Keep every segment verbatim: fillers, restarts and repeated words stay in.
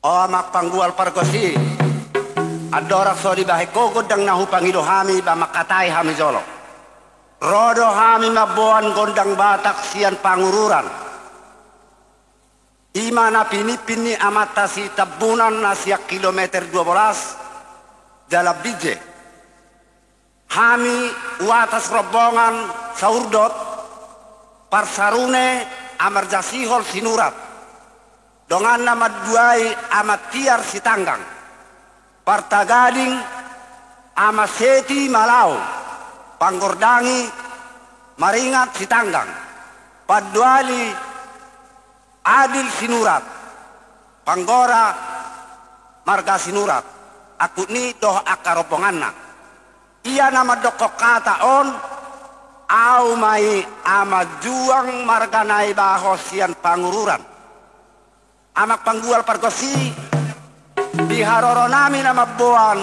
O amang panggual pargonsi, andorang so dibahen ho gondang na hupangido hami, ba mangkatai hami jolo. Ro do hami mamboan gondang Batak sian Pangururan. I ma na pinimpin ni amanta Sitambunan na sian kilometer dua belas, Jalan Binjai. Hami uatas rombongan saurdot, parsarune Amar Jasihol Sinurat, donganna manduai Amang Tiar Sitanggang, partagading Amang Seti Malao, panggordangi Maringat Sitanggang, panduali Adil Sinurat, panggora marga Sinurat, angkup ni dohot angka rombonganna. Ia na mandokkon hata on, au ma i Amang Juang marga Naibaho sian Pangururan. Amang panggual pargonsi, di haroronami na mamboan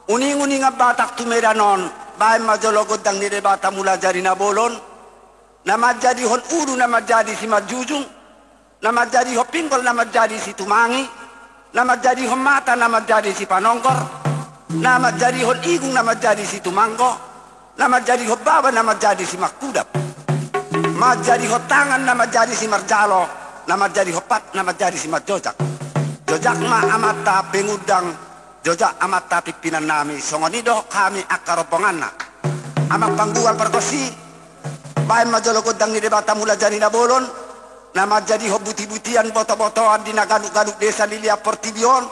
uninguningan Batak tu Medan on, bahen ma jolo gondang ni Debata Mulajadi Na Bolon, na manjadihon ulu na manjadi simanjujung, na manjadihon pinggol na manjadi situmangi, na manjadihon mata na manjadi sipanonggor, na manjadihon igung na manjadi situmanggo, na manjadihon baba na manjadi simangkudap, manjadihon tangan na manjadi simarjalo, na manjadihon pat na manjadi simanjojak. Jojak ma amanta pengundang, jojak amanta pimpinannami, songon i dohot hami angka rombonganna. Amang panggual pargonsi, bahen ma jolo gondang ni Debata Mulajadi Na Bolon, na manjadihon butibutian botobotoan di na ganupganup desa lilian portibi on,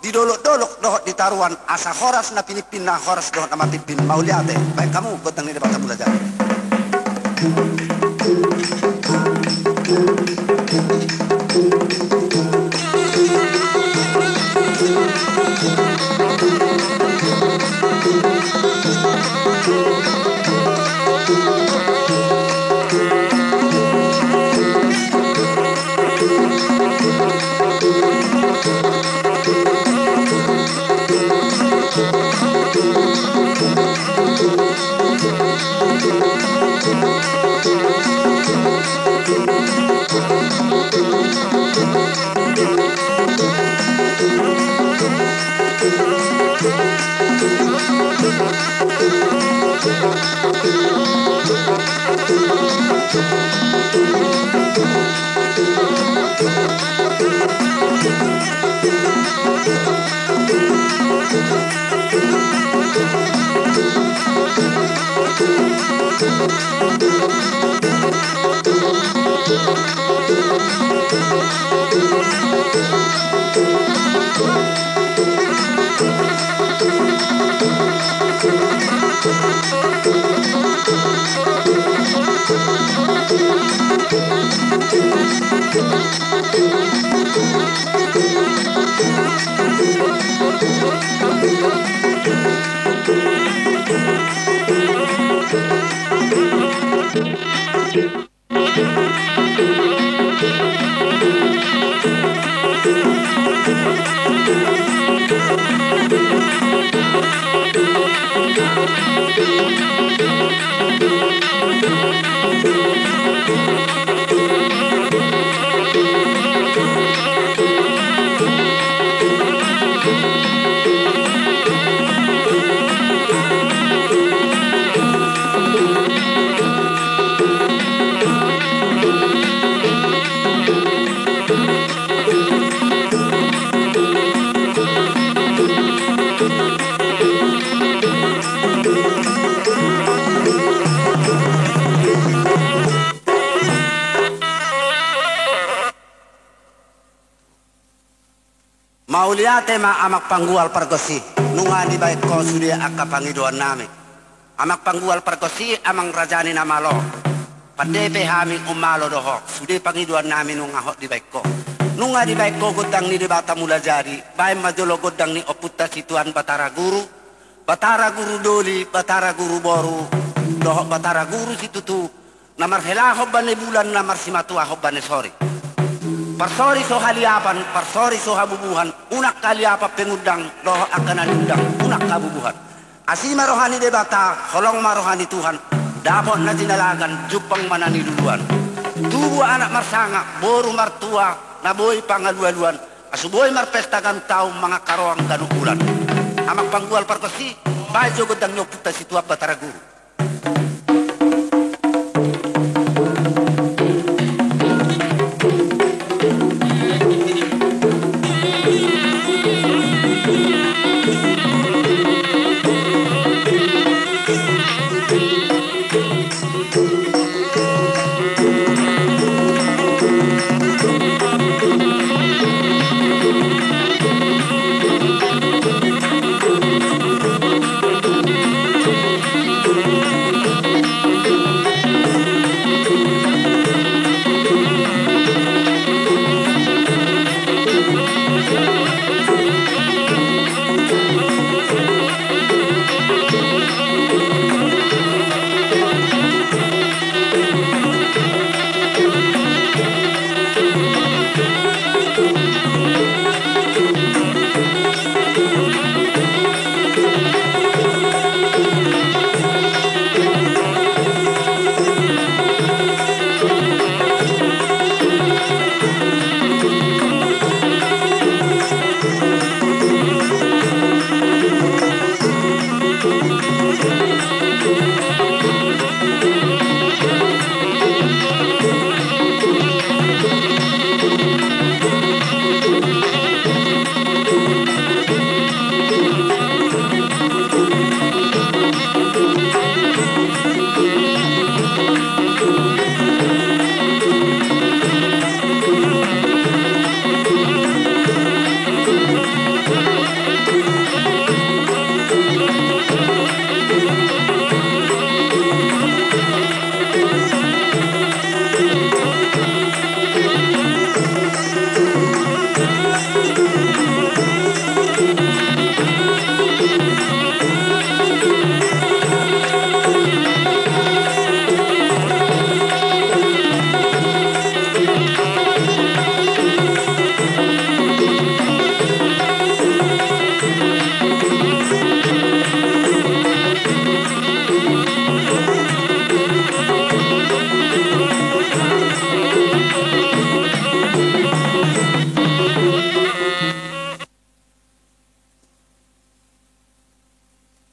di dolokdolok dohot di toruan, asa horas na pinimpinna, horas dohot na mapimpin. Mauliate, bahen hamu gondang ni Debata Mulajadi. Mauliate ma amang panggual pargonsi, nunga dibahen ho sude angka pangidoannami. Amang panggual pargonsi, amang raja ni na malo, pande pe hami ummalo do ho, sude pangidoannami nunga hot dibahen ho. Nunga dibahen ho gondang ni Debata Mulajadi, bahen ma jolo gondang ni ompunta situan Batara Guru, Batara Guru Doli, Batara Guru Boru, dohot Batara Guru Situtu, na marhelahon bane bulan, na marsimatuahon bane sori. Parsori so haliapan, parsori so habubuhan, unang haliapan pengundang, dohot angka na niundang, unang habubuhan. Asi ma roha ni Debata, holong ma roha ni Tuhan, dapot na jinalagan, jumpang ma na niluluan. Tubu anak marsangap, boru martua, na boi pangalualuan, Asa boi marpesta ganup taon, mangan haroan ganup bulan. Amang panggual pargonsi, baen jo gondang ni ompunta Situan Batara Guru.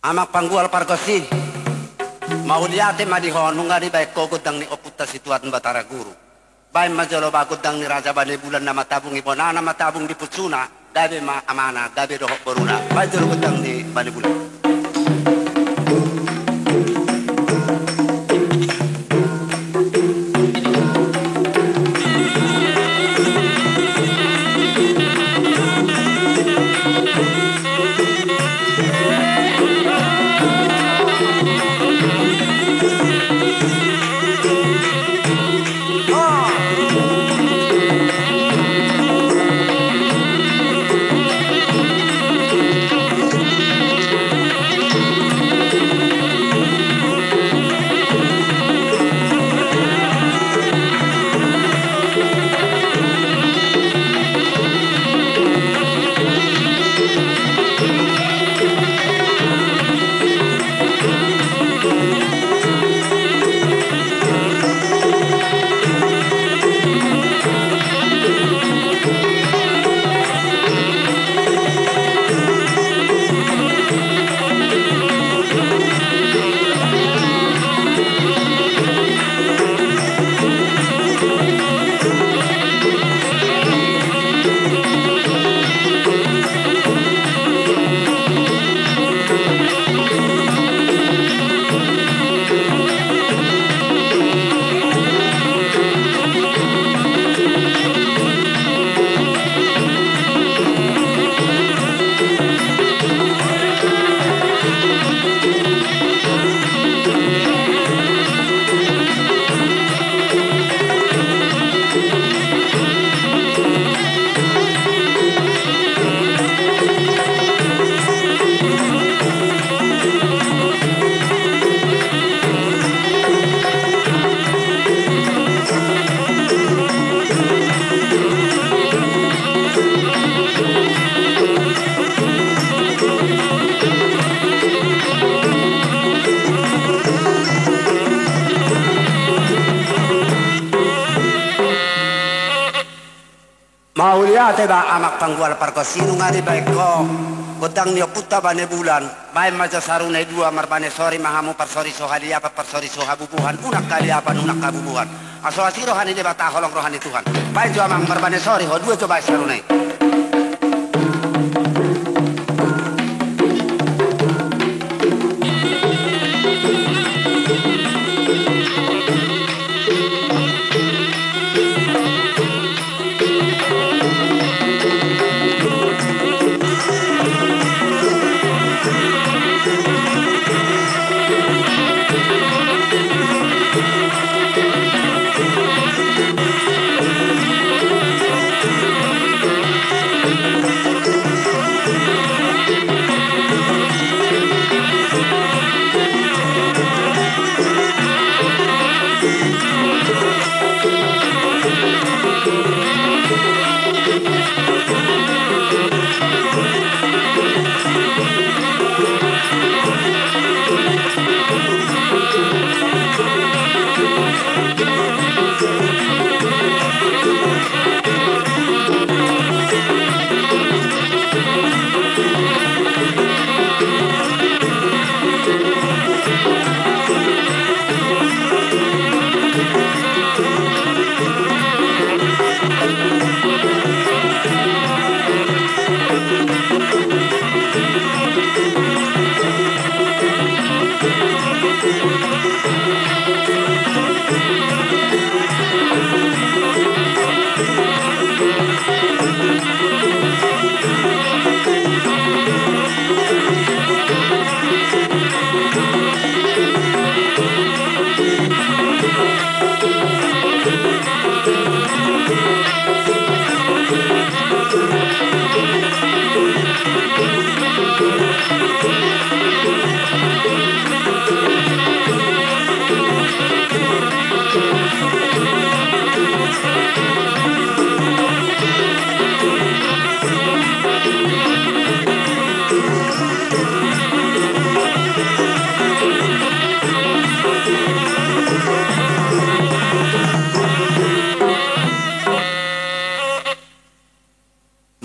Amang panggual pargonsi, mauliate ma di ho nunga dibaen ho gondang ni ompunta Situan Batara Guru. Baen ma jolo ba gondang ni Raja Bane Bulan na matabung ibonana, matabung di punsuna, gabe ma amana, gabe dohot boruna. Baen jolo gondang ni Bane Bulan. Mauliate ma amang panggual pargonsi, nunga dibaen ho gondang ni ompunta Bane Bulan. Baen ma jo sarune dua marbane sori ma hamu, parsori so haliapan, parsori so habubuhan, unang haliapan, unang habubuhan. Asa asi roha ni Debata, holong roha ni Tuhan. Baen jo amang marbane sori, ho dua jo baen sarune.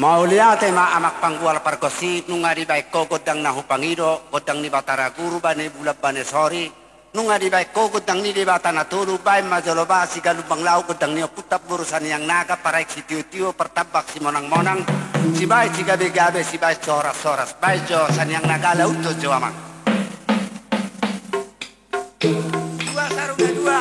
Mauliate ma amang panggual pargonsi, nunga dibaen ho gondang na hupangido, gondang ni Batara Guru Bane Bulan Bane Sori, nunga dibaen ho gondang ni Debata na tolu, baen ma jolo ba sigalumbang laut gondang ni ompunta boru Saniang Naga, paraek sitiotio, partambak simonangmonang, sibaen sigabegabe, sibaen so horashoras, baen jo Saniang Naga, laut jo amang. Dua saruna dua.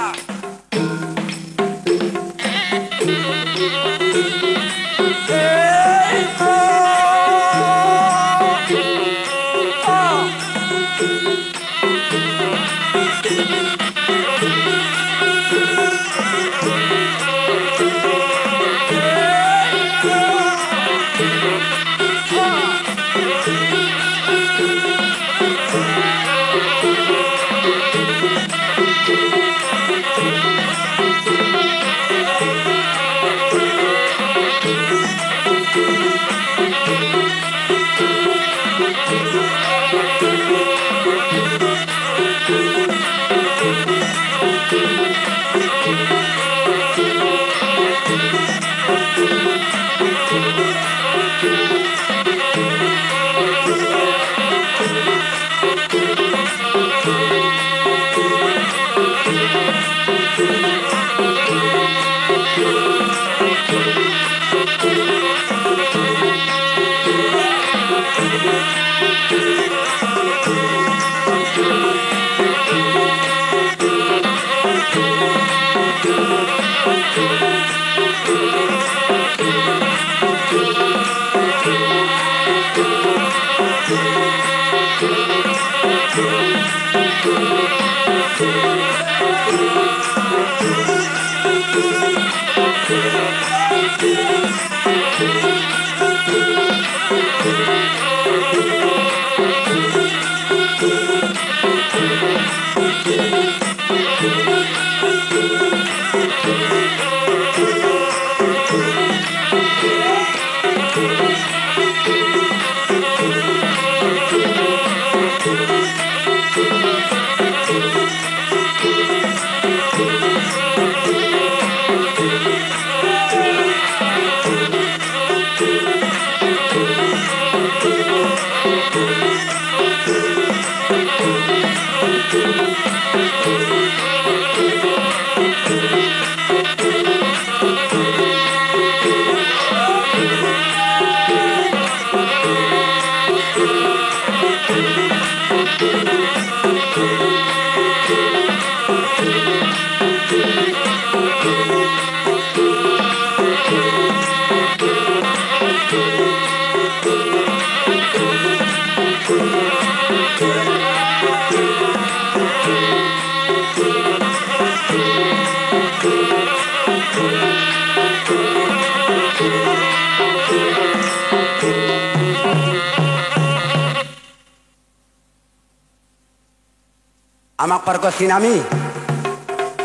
Amang pargonsi nami,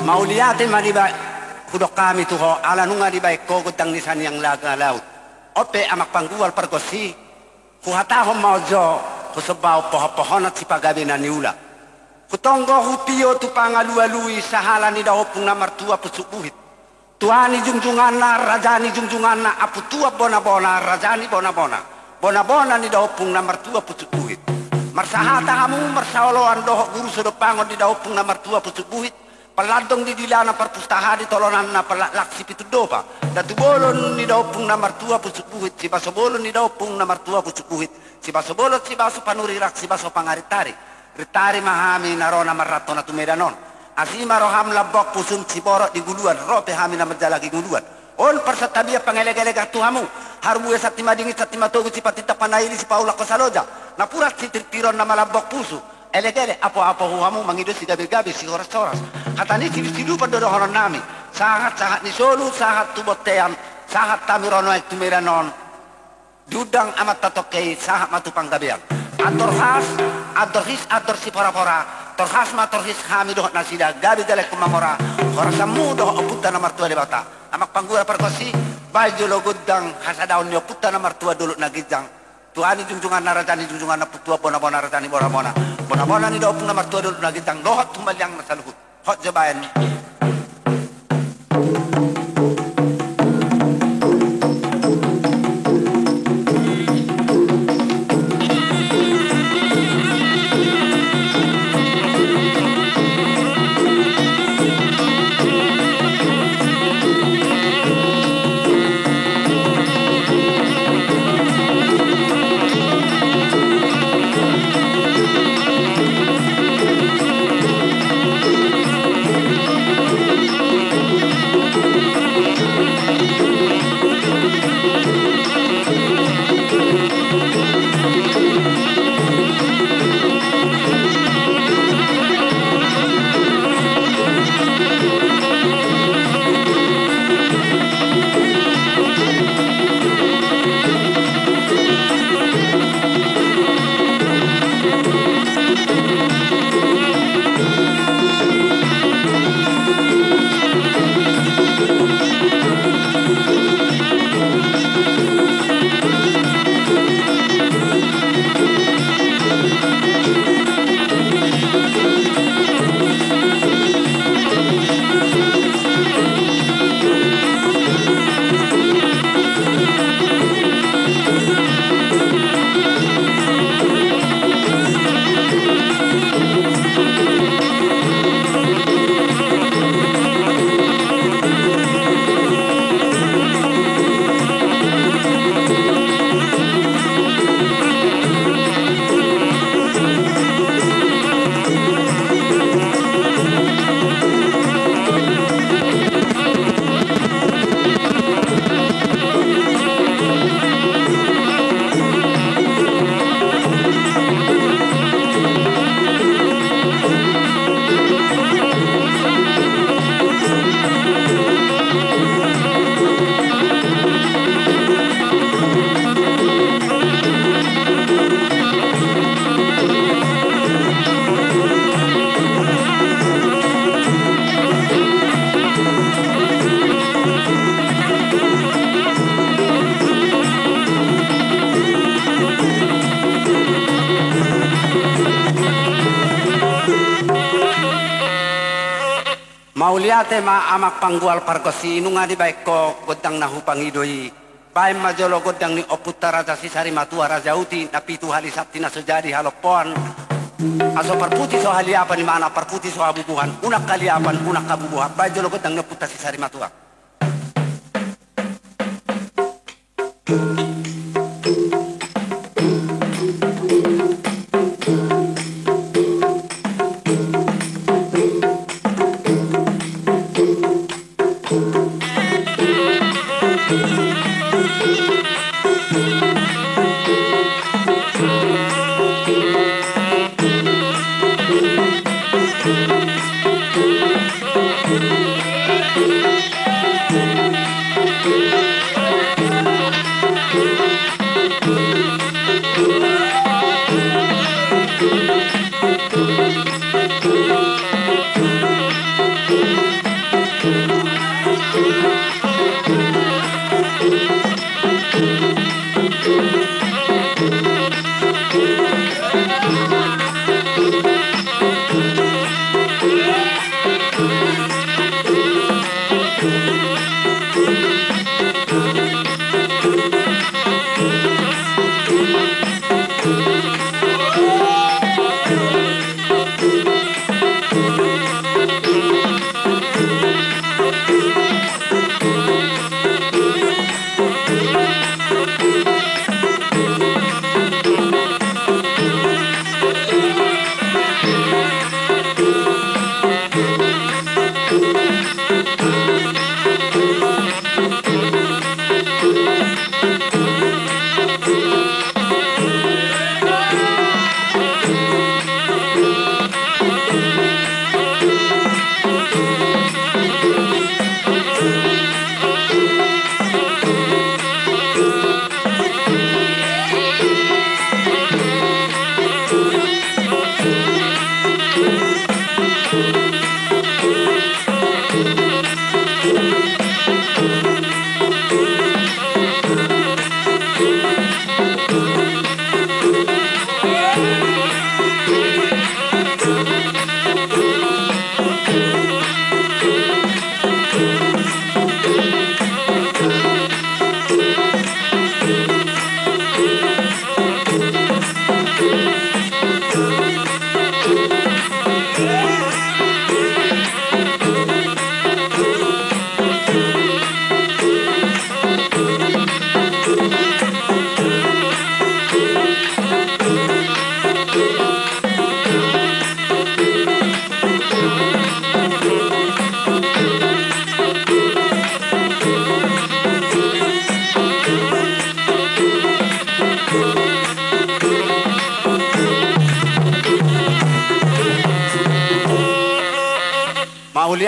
mauliate ma dibaen hudok hami tu ho, ala nunga dibaen ho gondang ni Saniang Naga Laut. On pe amang panggual pargonsi, huhatahon ma on jo, husombahon pohonpohonan sipagabe na niula. Hutonggo hutio tu pangalualui sahala ni daompung na martua Pusuk Buhit. Tua ni jungjunganna, raja ni jungjunganna, amputuan bonabona, raja ni bonabona, bonabona ni daompung na martua Pusuk Buhit. Marsahata hamu marsaoloan dohot guru sodompangon ni daompung na martua Pusuk Buhit, pallandong di dilana parpustaha di tolonanna palaklak sipitundopa, datu bolon ni daompung na martua Pusuk Buhit, sibaso bolon ni daompung na martua Pusuk Buhit, sibaso bolon, sibaso panurirang, sibaso pangaritarik. Ritari ma hami na ro na marranto na tu Medan on. Asi ma roham lambok pusum siborok di guluan, ro pe hami na manjalaki guluan. On parsantabian pangelegelegan tu hamu. Harbue santi madingin, santi matogu, sipatinta panaili, sipaulak hosa loja. Napuran sitirtiron na malambok pusu. Elegelek apoapo hu hamu mangido sigabegabe sihorashoras. Hata ni sidusidupan do dohonon nami. Sahat sahat ni solu, sahat tu bontean, sahat hami ro nuaeng tu Medan on. Diundang amanta tongke i sahat ma tu panggabean. Andor has, andor his, andor siporapora. Torhas ma torhis hami dohot nasida, gabe jala ingkon mamora horasanmu dohot Ompunta na martua Debata. Amang panggual pargonsi, baen jolo gondang hasadaon ni Ompunta na martua Dolok na Ginjang. Tua ni jungjunganna, raja ni jungjunganna, amputuan bonabona, raja ni bonabona, bonabona ni daompung na martua Dolok na Ginjang dohot humaliang na saluhut. Hot jo baen. Mauliate ma amang panggual pargonsi, nunga dibaen ho gondang na hupangido i. Baen ma jolo gondang ni ompunta Raja Sisarimatua, Raja Uti, na pitu hali santi na so jadi halompoan. Aso parpudi so haliapan, imana parpudi so habubuhan, unang haliapan, unang habubuhan. Baen jolo gondang ni ompunta Sisarimatua.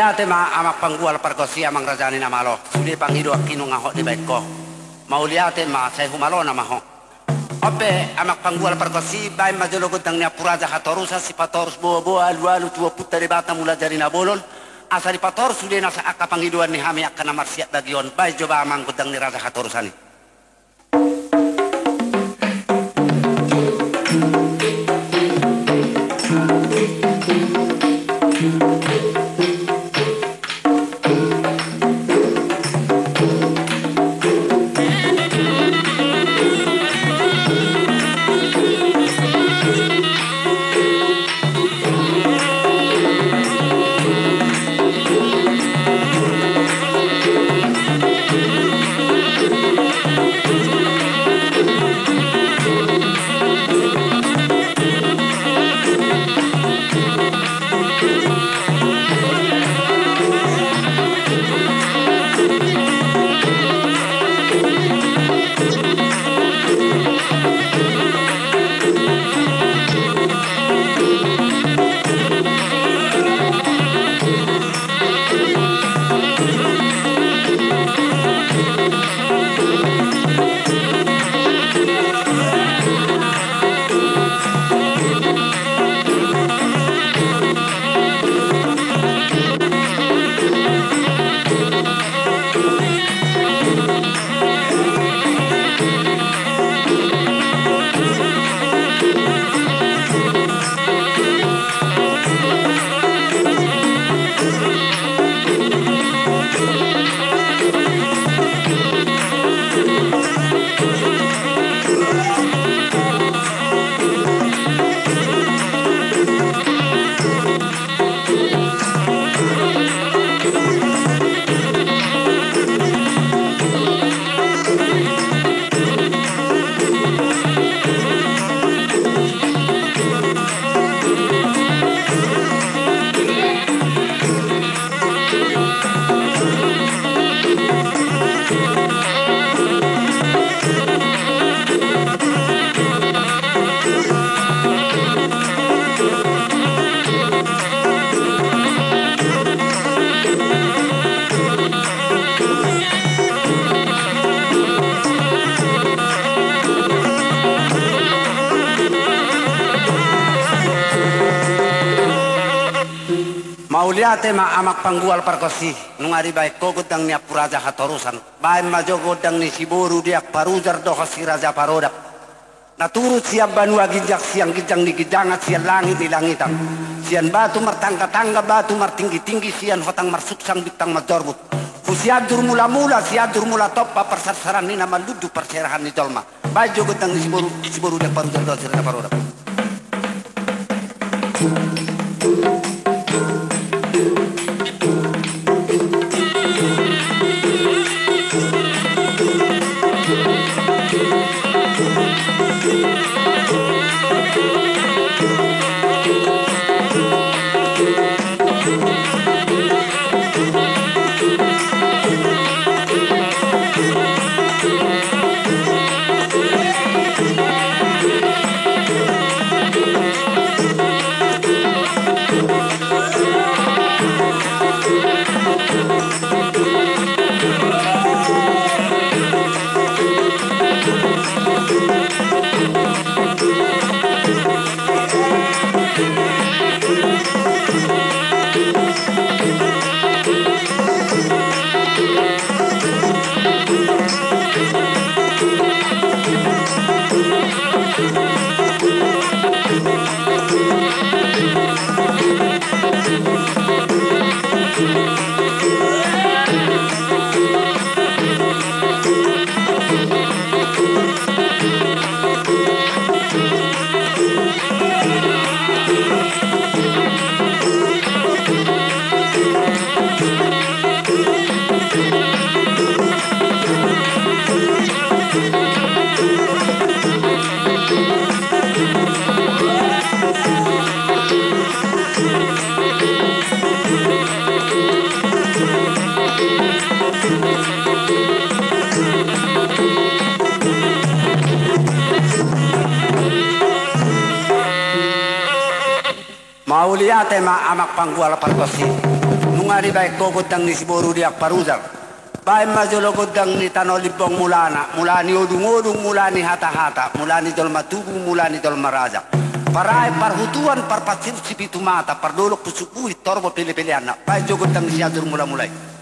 Ate ma amang panggual pargonsi, amang raja ni na malo, sude pangidoanki nunga hot dibaen ho. Mauliate ma, sai humalona ma ho. On pe amang panggual pargonsi, baen ma jolo gondang ni Ampuraja hatorusan, sipatorus boaboa, alualu tu Ompunta Debata Mulajadi Na Bolon, asa dipatorus sude nasa angka pangidoan ni hami angka na marsiat bagi on. Baen jo ba amang gondang ni raja hatorusan i. Mauliate ma amang panggual pargonsi, nunga dibaen ho gondang ni Ampuraja hatorusan. Baen ma jo gondang ni siboru Deak Parujar dohot si Raja Parodam. Na turut sian banua ginjang, sian ginjang ni ginjangan, sian langit ni langitan, sian batu martanggatangga, batu martinggitinggi, sian hotang marsuksang, bintang manjorbut. Tu Sianjur Mulamula, Sianjur Mulatompa, parsarsaran ni na manlundu, parserahan ni jolma. Baen jo gondang ni siboru, siboru Deak Parujar dohot si Raja Parodam. Mauliate ma amang panggual pargonsi. Nunga dibaen ho gondang ni siboru di Amparujal. Baen ma jolo gondang ni tano Limbong mulana, mula ni odung-odung, mula ni hata-hata, mula ni jolma tubu, mula ni jolma rajak. Parae parhutuan, parpasiruan sipitu mata, pardolok pusuk buhit, torbo pele-peleanna. Baen jo gondang ni Sianjur Mula-mula i.